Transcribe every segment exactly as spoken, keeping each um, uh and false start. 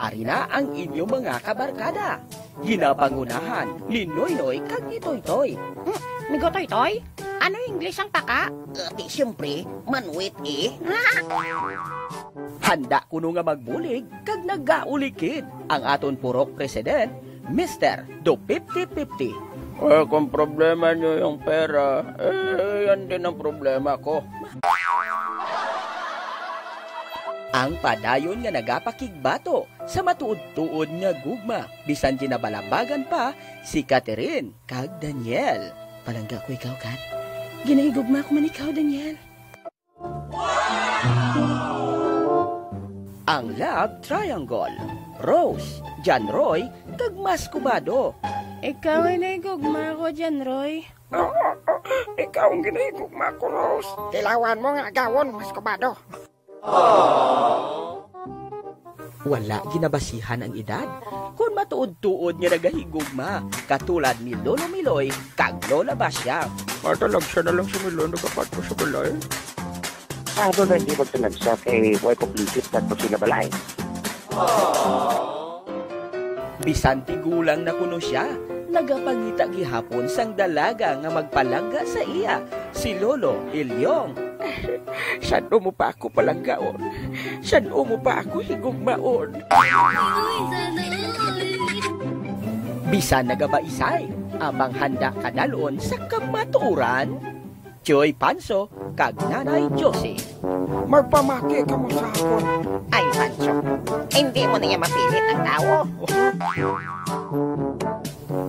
Ari na ang inyo mga kabarkada. Ginapangunahan ni Noynoy kag ni Toytoy. Hmm, Migo Toytoy, ano English ang paka? Ah, di siyempre, manuit eh. Handa kuno nga magbulig kag nagaulikid ang aton purok president, Mister Do fifty fifty. Eh, kung problema niyo yung pera, eh, yan din ang problema ko. Ang padayon nga nagapakigbato sa matuod-tuod nga gugma, bisan ginabalabagan pa si Catherine kag Daniel. Palangga ko ikaw, Kat. Ginahigugma ko man ikaw, Daniel. Ang love triangle, Rose, John Roy, kag Mascobado. Ikaw ang nahigugma ko, John Roy. Ikaw ang ginahigugma ko, Rose. Tilawan mo nga agawon, Mascobado. Wala ginabasihan ang edad, kon matuod-tuod nga nagahigugma, katulad ni Lolo Miloy kag Lola Basyang. Matalagsa na lang si Miloy nagapadto sa balay. Ano na hindi magtalagsa kay way kompleto padto sila balay? Bisan tigulang na kuno sia, nagapangita gihapon sang dalaga nga magpalangga sa iya, si Lolo Ilyong. San-o mo pa ako palanggaon? San-o mo pa ako higugmaon? Bisan nagabaisay, apang handa kadalon sa kamatuoran, Tioy Panso kag Nanay Josie. Magpamati ka mo sa akon. Ay, Pancho, hindi mo niya mapilit ang tawo.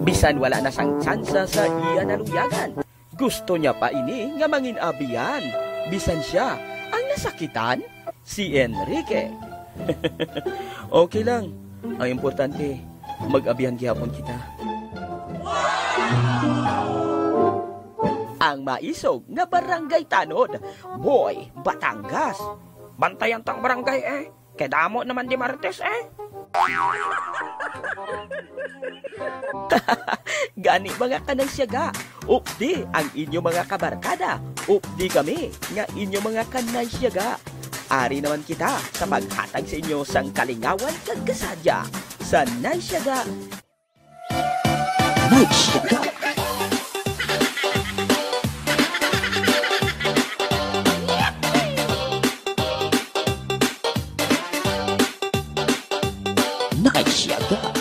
Bisan wala na sang tsansa sa iya naluyagan, gusto niya pa ini nga mangin-abiyan. Bisan sia ang nasakitan, si Enrique. Okay lang. Ang importante, mag-abiyan gihapon kita. Ang maisog nga barangay tanod, Boy, Batangas. Bantayan tang barangay, eh. Kay damo naman di Martes, eh. Gani, mga kanay siyaga, updi ang inyo mga kabarkada, updi kami nga inyo mga kanay siyaga. Ari naman kita sa paghatag sa inyo sang kalingawan kag kasadya sa Nay Siyaga. Nay Siyaga. Nay Siyaga.